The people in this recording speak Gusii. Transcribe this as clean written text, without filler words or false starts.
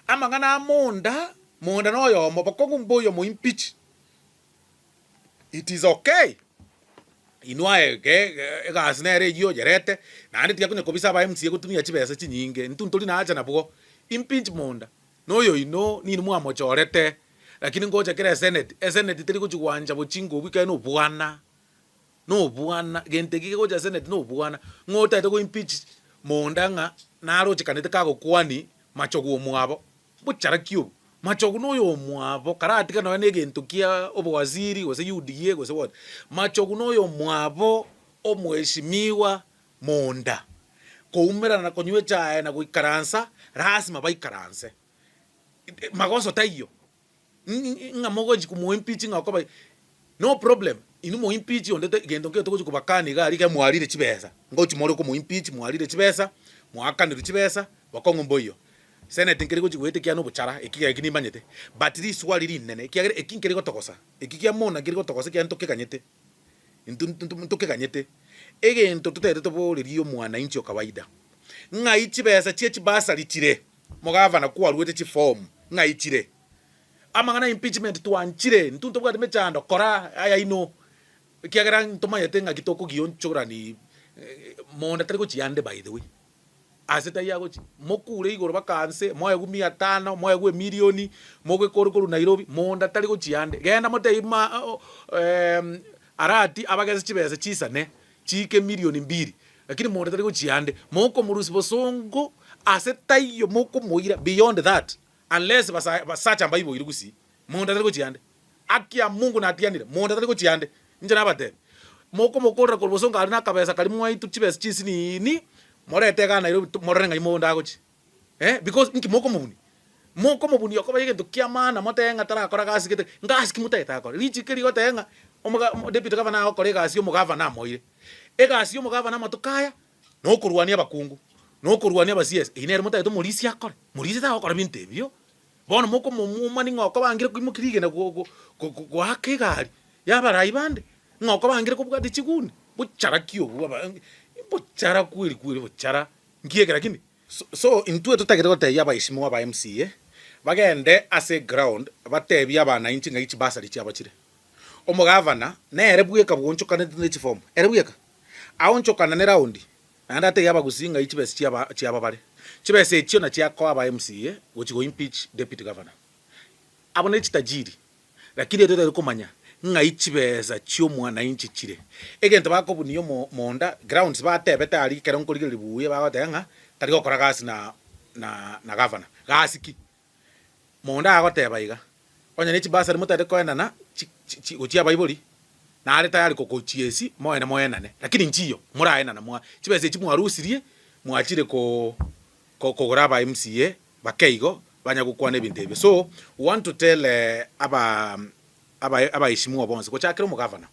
Amang'ana a monda, monda noyomo, bokong'u mboiyo mo impeach. It is okay inwe aye egasi nere eyio oyerete, naende tiga konya kobisa aba MCA gotumia chibesa chinyinge, intwe ntori na haja nabwo. Impeach monda, noyoino ninwe mwamochorete, lakini ngocha kera eseneti, eseneti teri gochi gwancha bochinga obwo ekiagera nobwana, nobwana, gento eki kegocha eseneti nobwana. Ng'o otagete go impeach monda ng'a narochekanete kagokwani machogu omwabo. Bochara ki obo? Machogu noyomwabo, karatiga nonya negento kia obowaziri gose UDA gose what. Machogu noyomwabo omweshimiwa monda. Koumerana na konywa echae na goikaransa, lasima baikaranse. Magoso taiyo. Ng'a mogochi komoimpeach ng'a okoba no problem, inwe moimpeach onde te gento nkeiyo togochi kobakania iga aria ekero mwarire chibesa, ngochi more komoimpeach mwarire chibesa, mwaakanirwe chibesa, bokong'u mboiyo. Senate nkeri gochi goeta ekiagera nobochara, eki eki nimanyete, but riswali rinene ekiagera eki nkeri gotogosa, eki kia mona nkeri gotogosa ekiagera ntokeganyete, intwe ntokeganyete. Egento totagete toborerie omwananchi o kawaida, ng'ai chibesa chie chibursary chire? Mogavana kwaruete chiform ng'ai chire? Amang'ana a impeachment twanchire, intwe ntobwati mechando, kora ayaino, ekiagera ntomanyete ng'aki tokogionchorani monda tari gochia ande by the way. Ase taiyo agochia, mokure igoro baka nse, moegwe mia tano, moegwe emilioni, mogekore korwa Nairobi, monda tari gochia ande. Genda motebie ma Arati abagese chibesa chisane, chiike emilioni mbiri, lakini monda tari gochia ande. Mokomorusia bosongo ase taiyo mokomoira beyond that, unless basa basacha mbaiboire gusii, monda tari gochia ande. Haki ya Mungu natianire, monto tari gochia ande. Inche nabatebi, mokomokorera korwa bosongo aria nakabesa karia mwaitwe chibesa chinsinini, morete igaa Nairobi morore ng'ai monto agochia eh, because inki mokomobunia? Mokomobunia okoba egento kia maana motebe ng'a tarakora gasi gete, ngasi ki motagete akore? Richiko eri rigoteba ng'a omoga deputy governor agokora egasi ya omogavana amoire. Egasi ya omogavana amatuko aya, nokorwania abakungu, nokorwania aba CS, eyio nere motagete omorisia akore? Morisia tagokora binto ebio. Bono mokomomwomani ng'a okobangire koimokia rigena goaka egari y'abarai bande, ng'a okobangire kobwatia chiguni, bochara ki obwo aba bochara kweri kweri bochara, nki eke lakini? So intwe totagete gotebia abaeshimiwa ba MCA bagende ase eground batebie abanainchi ng'ai chibasari chiabo chire. Omogavana nere bweka bwonchokanete ne chifomu, ere bweka, aonchokana ne raundi Naende atebie abagusii ng'ai chibesa chiaba chiabo bare. Chibesa echio nachio akoa aba MCA gochia go impeach deputy governor. Abo ne chitajiri, lakini etotagete komanya ng'ai chibesa chi'omwanainchi chire. Egento bakobunia omo monda grounds batebete aria ekero nkorigereria buya bagoteba ng'a tari gokora gasi na na na governor. Gasi ki? Monda agoteba iga, Onye ne chibasari motagete koenana chi chi gochia abaibori, nare tayari kogochiesi moende moenane, lakini nchiyo moraenana mwa chibesa echi mwarusirie mwachire ko ko kogora aba MCA bake igo banya gokwana ebinto ebio. So, we want to tell aba aba abaheshimiwa bonsi gochakera omogavana.